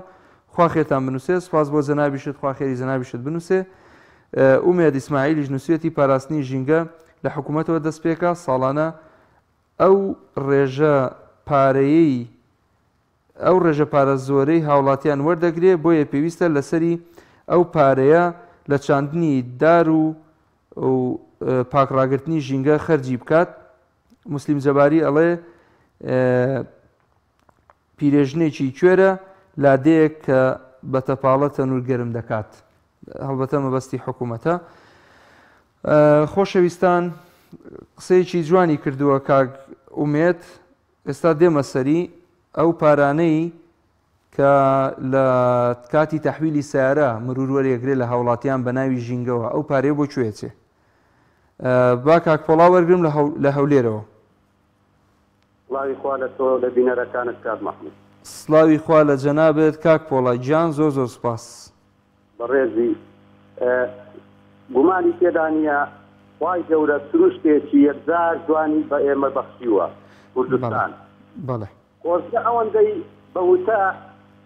S1: خوا خێرتان بنووسێ سوپاس بۆ جەنابیشت خوا خێری جەنابیشت بنووسێ ئومێد ئیسماعیلیش نووسیوێتی پاراستنی ژینگە لە حکوومەتەوە دەست پێکا ساڵانە ئەو ڕێژە پارەیەی ئەو ڕێژە پارە زۆرەی هاوڵاتیان وەردەگرێ بۆیە پێویستە لەسەری ئەو پارەیە لە چاندنی دار و و پاک ڕاگرتنی ژینگە خەرجی بکات موسلیم جەباری ئەڵێ پیرێژنێکی کوێرە لادێیەک کە بە تەپاڵە تەنور گەرم دەکات هەڵبەتە مەبەستی حکوومەتە خۆشەویستان قسەیەکی جوانی کردووە کاک ئومێد ئێستا دێمە سەری ئەو پارانەی کە لە کاتی تەحویلی سەیارە مرور وەریەگرێ لە هاوڵاتیان بە ناوی ژینگەوە ئەو پارەیە بۆ کوێ ئەچێ؟ با کاک پۆڵا وەرگرم لە هەولێرەوە.
S7: سڵاوی خوا لە تۆ لە بینەرەکانت کاک مەحمود.
S1: سڵاوی خوا لە جەنابت کاک پۆڵا گیان زۆر زۆر سوپاس.
S7: بەڕێزی گومانی تێدا نییە خوای گەورە سروشتێکی یەکجار جوانی بە ئێمە بەخشیوە کوردستان.
S1: بەڵێ.
S7: خۆزگە ئەوەندەی بە وتە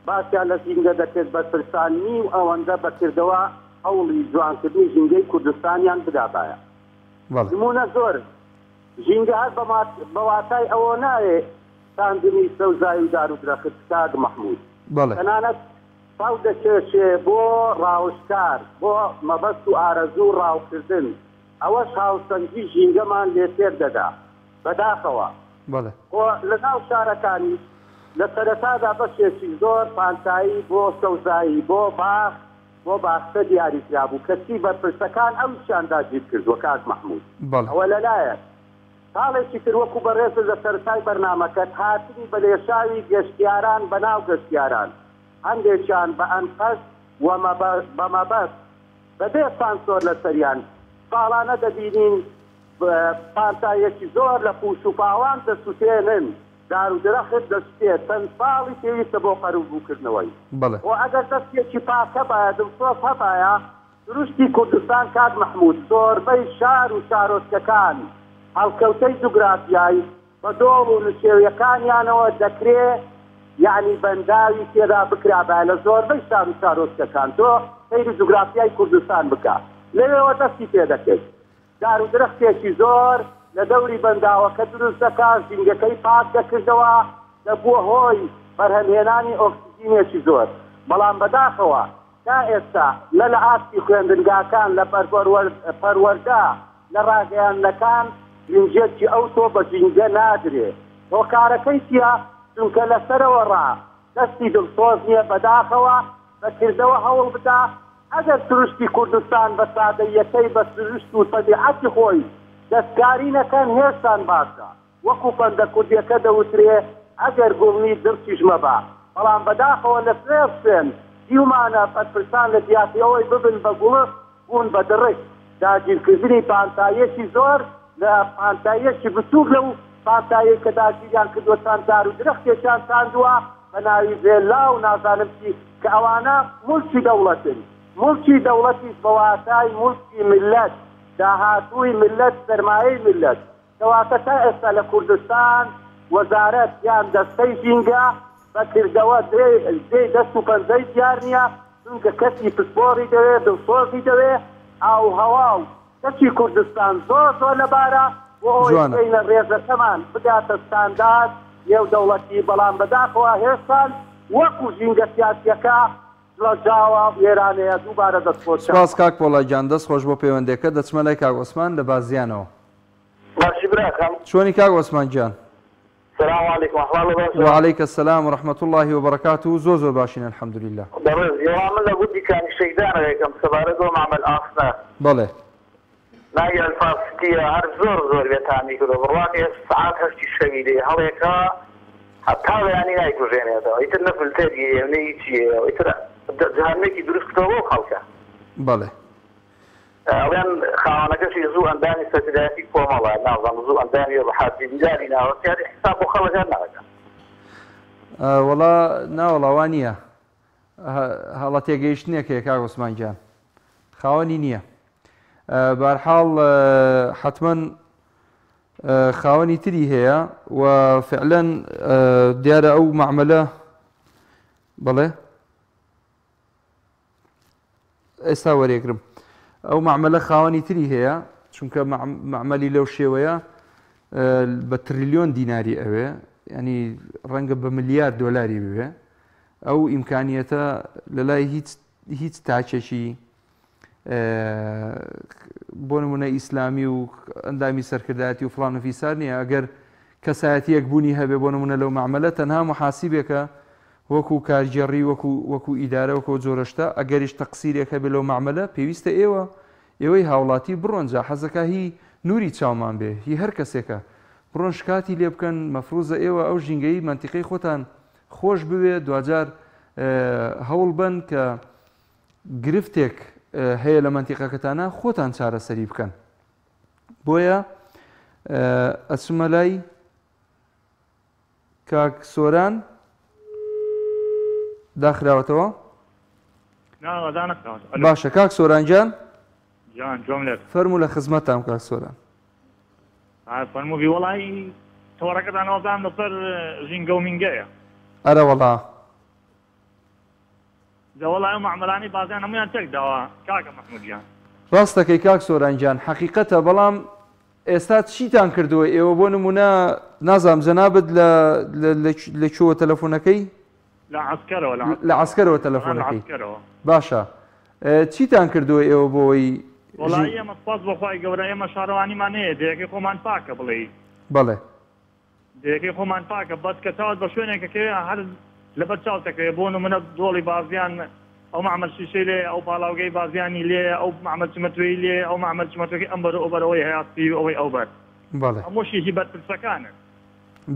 S7: باسیان لە ژینگە دەکرد بەرپرسان نیو ئەوەندە بە کردەوە هەوڵی جوانکردنی ژینگەی کوردستانیان بدابایە. نموونە زۆرن. ژینگە هەر بە واتای ئەوە نایێ چاندنی سەوزایی و دار و درەخت کاک مەحموود. تەنانەت پاو دەکێشێ بۆ ڕاوشکار بۆ مەبەست و ئارەزوو ڕاوکردن ئەوەش هاوسەنگی ژینگەمان لێ تێک دەدا. بەداخەوە.
S1: بەڵێ.
S7: خۆ لە ناو شارەکانیش لە سەرەتادا بەشێکی زۆر پانتایی بۆ سەوزایی، بۆ باخ، بۆ باخچە دیاری کرابوو، کەچی بەرپرسەکان ئەویشیان داگیر کردووە کاک مەحموود.
S1: بەڵێ.
S7: ئەوە لە لایەک. خاڵێکی تر وەکوو بەڕێزت لە سەرەتای بەرنامەکەت هاتنی بە لێشاوی گەشتیاران بە ناو گەشتیاران، هەندێکیان بە ئەنقەست و بە مەبەست بە بێ سانسۆر لەسەریان، ساڵانە دەبینین پانتاییەکی زۆر لە پووش و پاوان دەسوتێنن، دار و درەخت دەسوتێ، چەند ساڵی پێویستە بۆ قەرەبووکردنەوەی.
S1: بەڵێ.
S7: خۆ ئەگەر دەستێکی پاک هەبایە، دڵسۆز هەبایە، سروشتی کوردستان کاک مەحموود زۆربەی شار و شارۆچکەکان هەڵکەوتەی جوگرافیای بە دۆڵ و نشێویەکانیانەوە دەکرێ یەعنی بەنداوی تێدا بکرابایە لە زۆربەی شار و شارۆچکەکان تۆ سەیری جوگرافیای کوردستان بکە لەوێوە دەستی پێدەکەی دار و درەختێکی زۆر لە دەوری بەنداوەکە دروست دەکا، ژینگەکەی پاک دەکردەوە، دەبووە هۆی بەرهەمهێنانی ئۆکسجینێکی زۆر. بەڵام بەداخەوە تا ئێستا نە لە ئاستی خوێندنگاکان، لە پەروەردە، لە ڕاگەیاندنەکان گرنگییەکی ئەوتۆ بە ژینگە نادرێ. هۆکارەکەی چییە؟ چونکە لە سەرەوەڕا دەستی دڵسۆز نییە، بەداخەوە بە کردەوە هەوڵ بدا، ئەگەر سروشتی کوردستان بە سادەییەکەی بە سروشت و تەبیعەتی خۆی دەستکاری نەکەن هێشتان باشە، وەکو پەندە کوردیەکە دەوترێ ئەگەر گوڵ نیت دڕکیش مەبە. بەڵام بەداخەوە لە سوێڕ شوێن دیومانە بەرپرسان لە جیاتی ئەوەی ببن بە گوڵک بوون بە دڕک. داگیرکردنی پانتاییەکی زۆر لە پانتاییەکی بچووک لەو پانتاییەی کە داگیریان کردووە چەند دار و درەختێکیان چاندووە بە ناوی ڤێللا و نازانم چی کە ئەوانە موڵکی دەوڵەتن. موڵکی دەوڵەتیش بە واتای موڵکی میللەت، داهاتووی میللەت، سەرمایەی میللەت. کەواتە تا ئێستا لە کوردستان وەزارەت یان دەستەی ژینگە بە کردەوە جێی دەست و پەنجەی دیار نییە، چونکە کەسی پسپۆڕی دەوێ، دڵسۆزی دەوێ، ئاووهەوا و کەشی کوردستان زۆر زۆر لەبارە بۆ ئەوەی
S1: جوانە.
S7: بگەینە رێژەکەمان بگاتە ستاندارد نێودەوڵەتی، بەڵام بەداخەوە هێشتان وەکو ژینگە سیاسییەکە شڵەژاوە وێرانەیە دووبارە دەست خۆش کاک.
S1: سوپاس کاک پۆڵا گیان دەست خۆش بۆ پەیوەندێکەت دەچمە لای کاک عوسمان لە بازیانەوە.
S8: باشی براکەم.
S1: چۆنی کاک عوسمان گیان؟
S8: سلام علیکم احوالت باشە؟
S1: وعلیک السلام و رحمة اللە و برکاته زۆر زۆر باشین الحمدللە.
S8: بەڕێز یەوا من لە گوندی کانی شەیدانەوە یەکەم سەبارەت بەو مەعمەل ئاسنە.
S1: بەڵێ.
S8: ناوی ئەلفا ستیە هەر زۆر زۆر بێتامی کردوە بڕواکە ئێستا سەعات هەشتی شەوی لێ هەڵێکا هەتا بەیانی نایکوژێنێتەوە ئیتر نە فلتەری هەیە و نە هیچی هەیە و ئیتر جەهەنمێکی دروست کردوە بۆ خەڵکە.
S1: بەڵێ.
S8: ئەڵێن خاوەنەکەشی زوو ئەندامی سەرکردایەتی کۆمەڵە نازانم زوو ئەندامی بە حاجی بیلالی ناوە کاری حساب بۆ خەڵک هەر ناکا.
S1: وەڵا ناوەڵا وا نییە هەڵە تێگەیشتنێک هەیە کاک عوسمان گیان خاوەنی نییە بارحاڵ حتمما خاوەنی تری هەیە و فعلەن دیارە ئەو معمەلە بەڵێ ئێستا وەرێگرم ئەو معمەلە خاوەنی تری هەیە چونکە معمەلی لەو شێوەیە بە تریلیۆن دیناری ئەوێ ینی ڕەنگە بە ملیار دۆلاری بوێ ئەو ئیمکانیەتە لە لای هیچ هیچ تاکێکی بۆ نمونە ئیسلامی و ئەندامی سەرکردایەتی و فلان و فیسار نییە ئەگەر کەسایەتیەک بوونی هەبێ بۆ نمونە لەو معمەلە تەنها محاسیبێکە وەکو کارگێڕی وەکو وەکو ئیدارە وەکو ئەو جۆرە شتە ئەگەریش تەقسیرێک هەبێ لەو مەعمەلە پێویستە ئێوە ئێوەی هاوڵاتی بڕۆن جا حەزەکا هی نوری چاومان بێ هی هەر کەسێکە بڕۆن شکاتی لێ بکەن مەفروزە ئێوە ئەو ژینگەی مەنتیقەی خۆتان خۆش بوێ دواجار هەوڵ بەن کە گرفتێک هەیە لە مەنتیقەکەتانە خۆتان چارەسەری بکەن بۆیە ئەچمە لای کاک سۆران داخراوەتەوە؟ باشە کاک سۆران گیان فەرموو لە خزمەتتام کاک سۆران.
S9: فەرموو بی وەڵایی تۆڕەکەتان وابزانم لەسەر ژینگە و مینگەیە.
S1: ئەرە وەڵا.
S9: جا وەڵا ئەو مەعمەلانەی بازیان هەموویان تێک داوە کاکە مەحمود گیان.
S1: ڕاست دەکەی کاک سۆران گیان حەقیقەتە بەڵام ئێستا چیتان کردووە ئێوە بۆ نمونە نازانم جەنابت لە لە کوێوە تەلەفۆنەکەی؟
S9: لە عەسکەرەوە
S1: لە عەسکەرەوە تەلەفۆنەکەی باشە چیتان کردووە ئێوە بۆی
S9: وەڵایی ئێمە سوپاس بۆ خوای گەورە ئێمە شارەوانیمان هەیە دێیەکەی خۆمان پاکە بڵێی
S1: بەڵێ
S9: دێیەکەی خۆمان پاکە بەس کە چاوت بە شوێنێک ئەکەوێ هەر لەبەر چاوت ئەکەوێ بۆ نمونە دۆڵی بازیان ئەو مەعمەل شیشەی لێیە ئەو پاڵاوگەی بازیانی لێیە ئەو مەعمەل چمەتوێی لێیە ئەو مەعمەل چمەتوێکەی ئەم بەر و ئەو بەر ئەوەی هەیە سپی و ئەوەی ئەو بەر
S1: بەڵێ.
S9: هەمووشی هی بەرپرسەکانن.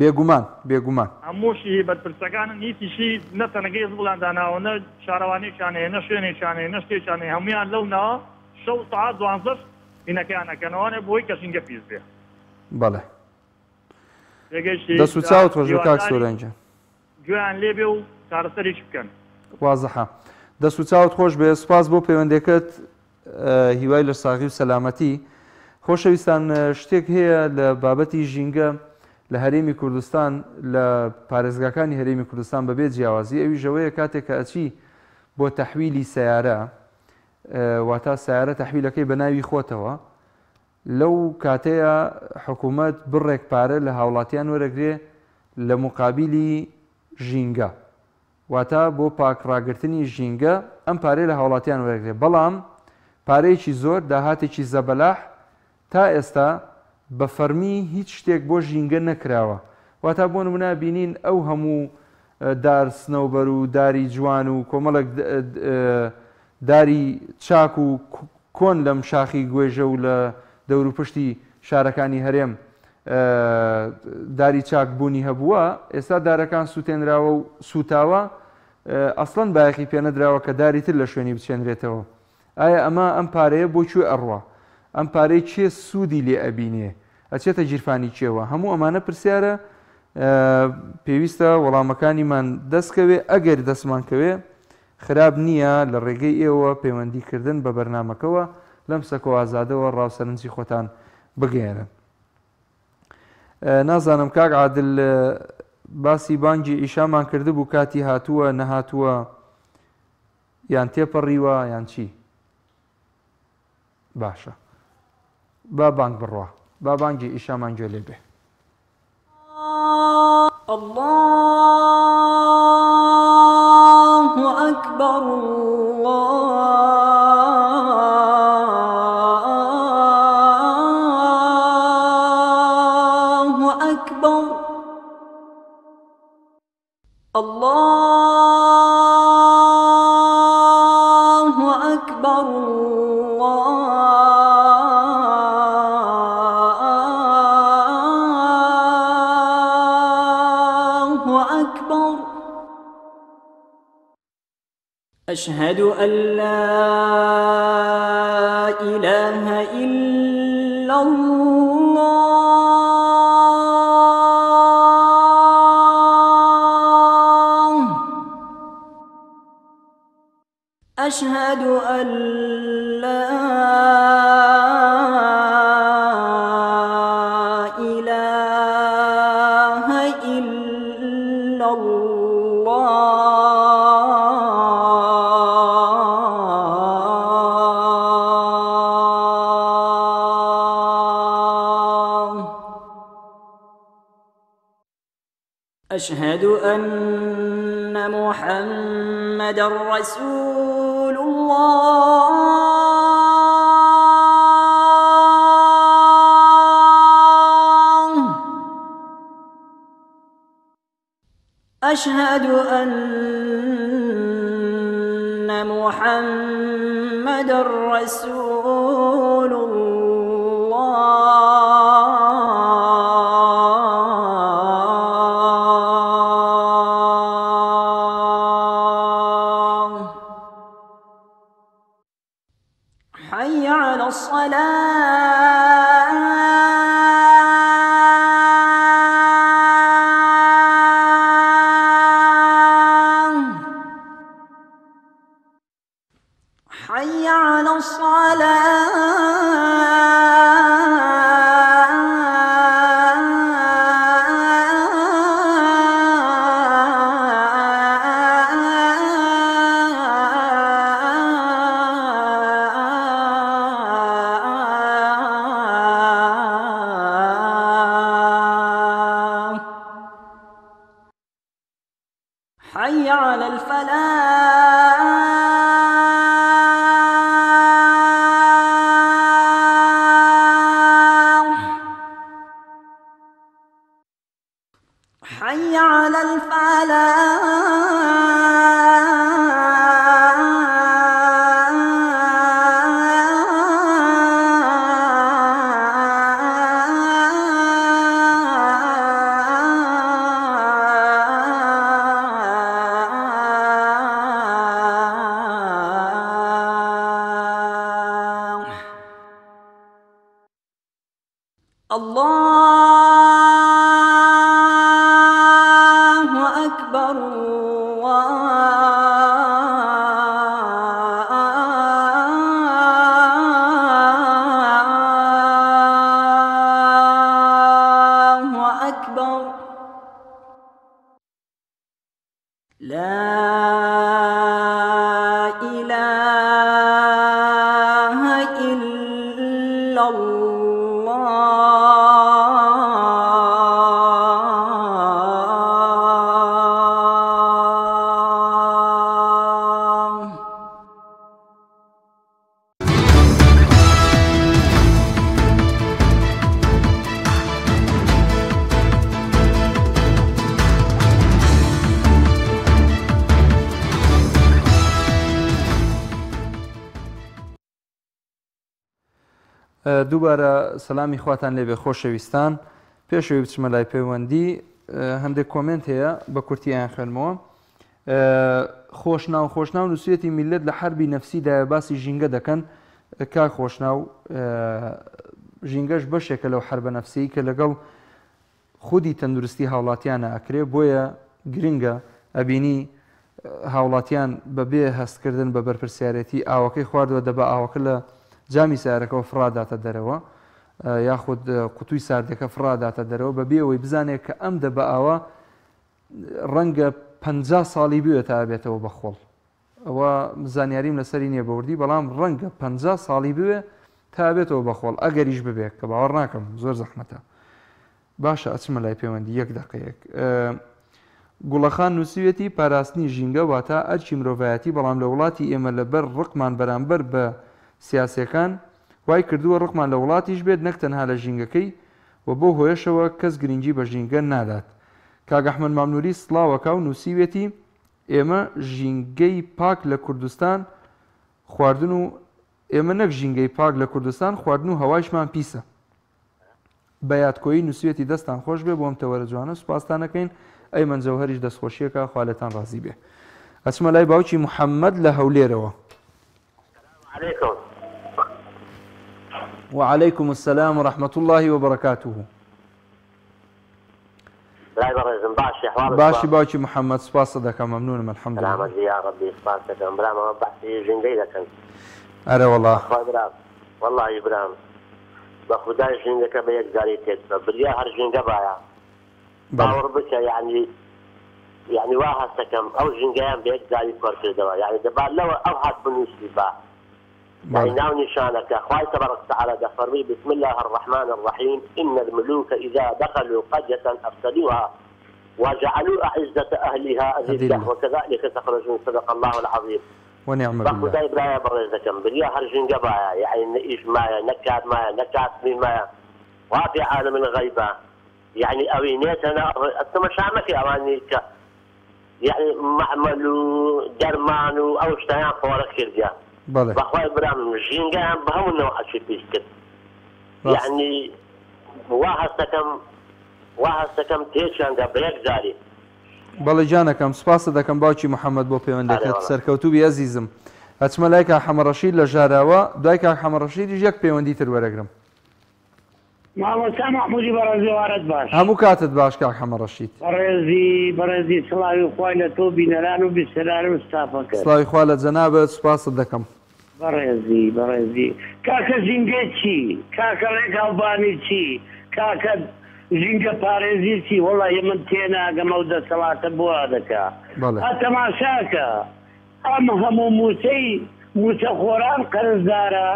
S1: بێگومان بێگومان.
S9: هەمووشی هی بەرپرسەکانن هیچیشی نە تەنەکەی زبڵیان داناوە نە شارەوانیەکیان هەیە نە شوێنێکیان هەیە نە شتێکیان هەیە هەموویان لەو ناوە شەو سەعات دوانزەش هینەکەیان ئەکەنەوانێ بۆی کە ژینگە پیس بێ.
S1: بەڵێ. دەست و چاوت خۆش بێ کاک سۆران گیان.
S9: گوێیان لێ بێ و چارەسەریی بکەن.
S1: وازحە. دەست و چاوت خۆش بێ سوپاس بۆ پەیوەندێکەت هیوای لەشساغی و سەلامەتی. خۆشەویستان شتێک هەیە لە بابەتی ژینگە لە هەرێمی کوردستان لە پارێزگاکانی هەرێمی کوردستان بەبێ جیاوازی ئەویش ئەوەیە کاتێک کە ئەچی بۆ تەحویلی سەیارە واتا سەیارە تەحویلەکەی بە ناوی خۆتەوە لەو کاتەیا حکومەت بڕێک پارە لە هاوڵاتیان وەرەگرێ لە موقابیلی ژینگە واتا بۆ پاک ڕاگرتنی ژینگە ئەم پارەیە لە هاوڵاتیان وەرەگرێ بەڵام پارەیەکی زۆر داهاتێکی زەبەلاح تا ئێستا بە فەڕمی هیچ شتێک بۆ ژینگە نەکراوە واتا بۆ نمونە بینین ئەو هەموو دار سنەوبەر و داری جوان و کۆمەڵێک داری چاک و کۆن لەم شاخی گوێژە و لە دەوروپشتی شارەکانی هەرێم. داری چاک بوونی هەبووە، ئێستا دارەکان سووتێنراوە و سووتاوە، ئەسڵەن بایەخی پێنەدراوە کە داری تر لە شوێنی بچێنرێتەوە. ئایا ئەمە ئەم پارەیە بۆ کوێ ئەڕوا؟ ئەم پارەی کێ سوودی لێ ئەبینێ؟ ئەچێتە گیرفانی کێوە؟ هەموو ئەمانە پرسیارە پێویستە وەڵامەکانیمان دەست کەوێ، ئەگەر دەستمان کەوێ خراپ نییە لە ڕێگەی ئێوە پەیوەندی کردن بە بەرنامەکەوە لەم سەکۆ ئازادەوە ڕاو سەرنجی خۆتان بگەیەنن. نازانم کاک عادل باسی بانگی عیشامان کردبوو کاتی هاتووە نەهاتووە یان تێپەڕیوە یان چی؟ باشە با بانگ بڕوا با بانگی ئیشامان گوێ لێ بێ.
S10: اللە اکبر اللە اکبر اللە اکبر اللە اکبر اشهد ان لا اله الا اللە. اشهد ان لا اله الا اللە. اشهد ان محمدا رسول اللە. اشهد ان محمدا رسول اللە. حی علی الصلاة. حی علی الصلاة. حی علی الفلاح. حی علی الفلاح. اللە اکبر اللە اکبر. لا اله الا اللە.
S1: دووبارە سەلامی خواتان لێبێ خۆشەویستان. پێشەوەی بچمە لای پەیوەندی هەندێک کۆمێنت هەیە بە کورتی ئەیان خوێنمەوە. خۆشناو خۆشناو نووسیەتی میللەت لە حەربی نەفسیدایە باسی ژینگە دەکەن کاک خۆشناو ژینگەش بەشێکە لەو حەربە نەفسیی کە لەگەڵ خودی تەندروستی هاوڵاتیانە ئەکرێ بۆیە گرنگە ئەبینی هاوڵاتیان بەبێ هەستکردن بە بەرپرسیارێتی ئاوەکەی خواردوە دەبا ئاوەکە لە جامی سەیارەکەوە فڕاداتە دەرەوە یاخود قوتوی ساردەکە فڕاداتە دەرەوە بەبێ ئەوەی بزانێت کە ئەم دەبە ئاوە ڕەنگە 50 ساڵی بوێت تا ئەبێتەوە بە خۆڵ ئەوە زانیاریم لەسەری نییە بەوردی بەڵام ڕەنگە 50 ساڵی بوێ تا ئەبێتەوە بە خۆڵ ئەگەریش ببێت کە باوەڕ ناکەم زۆر زەحمەتە باشە ئەچمە لای پەیوەندی یەک دەقەیەک. گوڵەخان نووسیویەتی پاراستنی ژینگە واتا ئەرکی مرۆڤایەتی بەڵام لە وڵاتی ئێمە لەبەر ڕقمان بەرامبەر بە سیاسیەکان وای کردووە ڕقمان لە وڵاتیش بێت نەک تەنها لە ژینگەکەی و بەو هۆیەشەوە کەس گرنگی بە ژینگە نادات. کاک ئەحمەد مام نوری سڵاوەکا و نووسیویەتی ئێمە ژینگەی پاک لە کوردستان خواردن و ئێمە نەک ژینگەی پاک لە کوردستان خواردن و هەوایشمان پیسە. بەیات کۆیی نوسیویەتی دەستتان خۆش بێ بۆ ئەم تەوەرە جوانە سوپاستان ئەکەین ئەیمەن جەوهەریش دەستخۆشیەکا خوا لێتان ڕازی بێ ئەچمە لای باوکی محمد لە هەولێرەوە.
S3: سلام علیکم.
S1: وعلیکم السلام ورحمة اللە وبرکاته.
S3: برای بەڕێزم باشی حواڵت
S1: باشی باوکی محمد سوپاست دەکەم مەمنونم الحمدللە.
S3: سەلامەت بی یاڕەبی سوپاست دەکەم برام ئەوە بەحسی ژینگەی دەکەن.
S1: ئەرێ وەڵا.
S3: بەخوای برام وەڵاهی برام بەخودای ژینگەکە بە یەکجاری تێکچوە بریا هەر ژینگە بایە باوەڕ بکە یەعنی یەعنی وا هەستەکەم ئەو ژینگەیان بە یەکجاری کۆر کردەوە یەعنی دەبا لەوە ئەو هات بنوسی با یانی ناونیشانەکە خوای تبارک وتعالی دەفەرمی بسم اللە الرحمن الرحیم ان الملوک اذا دخلوا قریە افسدوها وجعلوا اعزة اهلها اذلە وکذلک تخرجون صدق اللە العظیم
S1: ونعم باللە.
S3: بەخودای برایە بەڕێزەکەم بریا هەر ژینگە بایە یەعنی نە ئیش مایە نە کار مایە نە کاسبی مایە وا بێ عالم الغیبە یەعنی ئەوی نێتە ناو تەمەشا مەکەی ئەوانی کە یەعنی مەعمەل و دەرمان و ئەو شتەیان قۆرخ کردیە
S1: بەڵێ.
S3: بەخوای برام ژینگەیان بە هەموو نەوعەکی پیس کرد
S1: ڕاست.
S3: یەعنی وا هەستەکەم وا هەستەکەم تێکیان دا بە یەک جاری.
S1: بەڵێ گیانەکەم سوپاست دەکەم باوکی محمد بۆ
S3: ئەرێ
S1: پەیوەندەکەت
S3: وەڵا.
S1: سەرکەوتوبی ئەزیزم ئەچمە لای کاک حەمە ڕەشید لە ژاراوە دوای کاک حەمە ڕەشیدیش یەک پەیوەندی تر وەرەگرم.
S11: مامۆستا مەحمودی بەڕێز ئێوارەت باش.
S1: هەموو کاتت باش کاک حەمە ڕەشید.
S11: بەڕێزی بەڕێزی سڵاوی خوای لە تۆ بینەران و بیسەران و ستافەکەت.
S1: سڵاوی خوا لە جەنابت سوپاست دەکەم.
S11: بەڕێزی بەڕێزی کاکە ژینگە چی کاکە ڕێگاوبانی چی کاکە ژینگە پارێزی چی وەڵاهی من تێناگەم ئەو دەسەڵاتە بۆ وا دەکا
S1: بەڵێ.
S11: ها تەماشاکە ئەم هەموو موچەی موچەخۆران قەرزدارە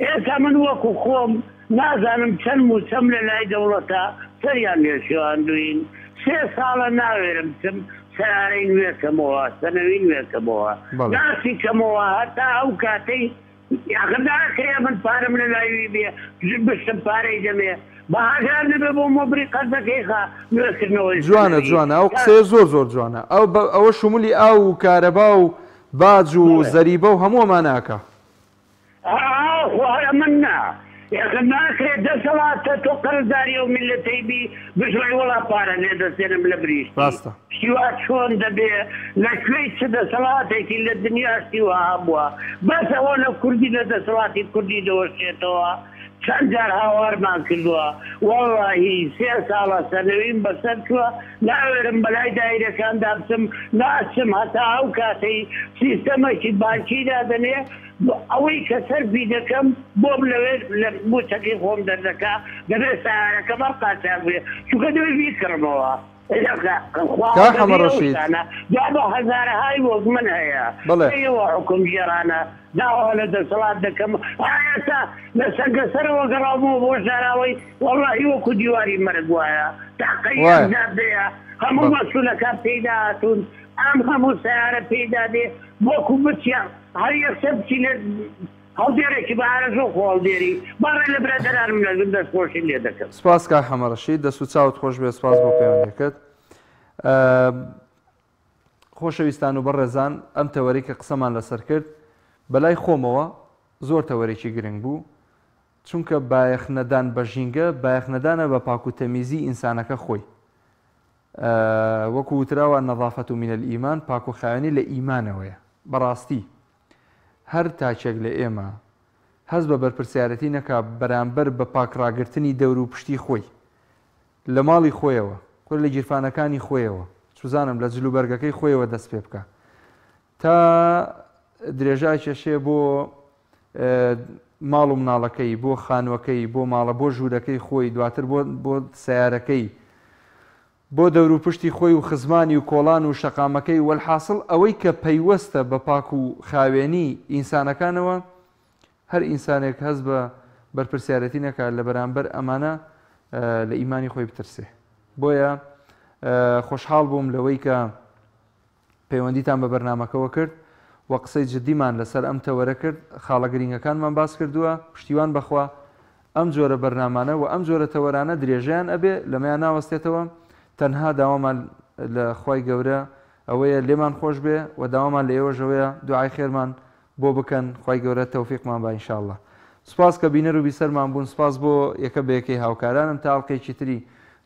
S11: ئێستا من وەکو خۆم نازانم چەند موچەم لە لای دەوڵەتە سەریان لێ شێواندوین سێ ساڵە ناوێرم بچم سەیارەی نوێ کەمەوە سەنەوی نوێ کەمەوە
S1: بەڵێ.
S11: ناسی کەمەوە هەتا ئەو کاتەی ئاخر ناکرێ من پارەم لە لای وی بێ بشتم پارەی دەمێ با هەژار نەبێ بۆ مۆبری قەرزەکەی خا نوێکردنەوەی
S1: جوانە
S11: سەنەوی
S1: جوانە ئەو قسەیە زۆر زۆر جوانە ئەو ئەوە شمولی ئاو و کارەبا و باج و
S11: بەڵێ.
S1: زەریبە و هەموو ئەمانە ئەکا.
S11: ئا خۆ هەر ئەمن نا یاخە ناکرێ دەسەڵاتە تۆ قەرزداری ئەو میللەتەی بی بشڵێی وەڵا پارە لێ دەستێنم لە بریشتی
S1: ڕاستە.
S11: شتی وا چۆن دەبێ لە کوێی چ دەسەڵاتێکی لە دنیا شتی وا هەبووە بەس ئەوە لە کوردی لە دەسەڵاتی کوردی دەوەشێتەوە چەند جار هاوارمان کردووە وەڵاهی سێ ساڵە سەنەویم بەسەر چووە ناوێرم بەلای دایرەکاندا بچم ناچم هەتا ئەو کاتەی سیستەمەکی بانکی دادەنێ ئەوەی کە سەرفی دەکەم بۆم لەوێ لە موچەکەی خۆم دەردەکا دەبێ سەیارەکەم هەر قاچاخ بێ چونکە دەبێ بیکڕمەوە خوا
S1: کاک حەمە
S11: دەبێ ئەو
S1: ڕەشید.
S11: شتانە جا بە هەزارەهای وەک من هەیە
S1: بەڵێ.
S11: ئێوە حوکم گێڕانە داوا لە دەسەڵات دەکەم ئا ئێستا لە سەنگەسەرەوە گەڕاومەوە بۆ شاراوەی وەڵاهی وەکو دیواری مەرگ وایە تاقەی ئەم
S1: وایە.
S11: جادەیە هەموو
S1: بەڵێ.
S11: مەسولەکان پێیدا هاتوون ئەم هەموو سەیارە پێیدا دێ وەکو بچیە هەر یەکسەر بچی لە هەڵدێرێکی بە ئارەزوو خۆ هەڵدێری با ڕێ لە برادەرانم نەگرن دەست خۆشی لێ دەکەم.
S1: سپاس کاک حەمە ڕەشید دەست و چاوت خۆش بێت سپاس بۆ پەیوەندیەکەت. خۆشەویستان و بەڕێزان ئەم تەوەرەی کە قسەمان لەسەر کرد بەلای خۆمەوە زۆر تەوەرێکی گرنگ بوو. چونکە بایەخ نەدان بە ژینگە بایەخ نەدانە بە پاک و تەمیزی ئینسانەکە خۆی. وەکو وتراوە النظافە من الایمان پاک و خاوێنی لە ئیمانەوەیە. بەڕاستی هەر تاکێک لە ئێمە هەست بە بەرپرسیارەتی نەکا بەرامبەر بە پاک ڕاگرتنی دەور و پشتی خۆی لە ماڵی خۆیەوە کورە لە گیرفانەکانی خۆیەوە چوزانم لە جلوبەرگەکەی خۆیەوە دەست پێ بکا تا درێژە ئەکێشێ بۆ ماڵ و مناڵەکەی بۆ خانوەکەی بۆ ماڵە بۆ ژوورەکەی خۆی دواتر بۆ بۆ سیارەکەی بۆ دەوروپشتی خۆی و خزمانی و کۆڵان و شەقامەکەی وەلحاسڵ ئەوەی کە پەیوەستە بە پاک و خاوێنی ئینسانەکانەوە هەر ئینسانێک هەست بە بەرپرسیارێتی نەکات لە بەرامبەر ئەمانە لە ئیمانی خۆی بترسێ بۆیە خۆشحاڵ بووم لەوەی کە پەیوەندیتان بە بەرنامەکەوە کرد و قسەی جدیمان لەسەر ئەم تەوەرە کرد، خاڵە گرینگەکانمان باس کردووە، پشتیوان بەخوا ئەم جۆرە بەرنامانە و ئەم جۆرە تەوەرانە درێژەیان ئەبێ، لەمەیا ناوەستێتەوە، تەنها داوامان لە خوای گەورە ئەوەیە لێمان خۆش بێ و داوامان لە ئێوەش ئەوەیە دوعای خێرمان بۆ بکەن خوای گەورە تەوفیقمان با ان شاء اللە. سوپاس کە بینەر و بیسەرمان بوون سوپاس بۆ یەکە بە یەکەی هاوکارانم تا ئەڵقەیەکی تری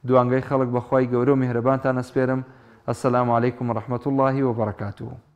S1: دوانگەی خەڵک بە خوای گەورە و میهرەبانتان ئەسپێرم السلام علیکم و رحمە اللە و بەرەکاته.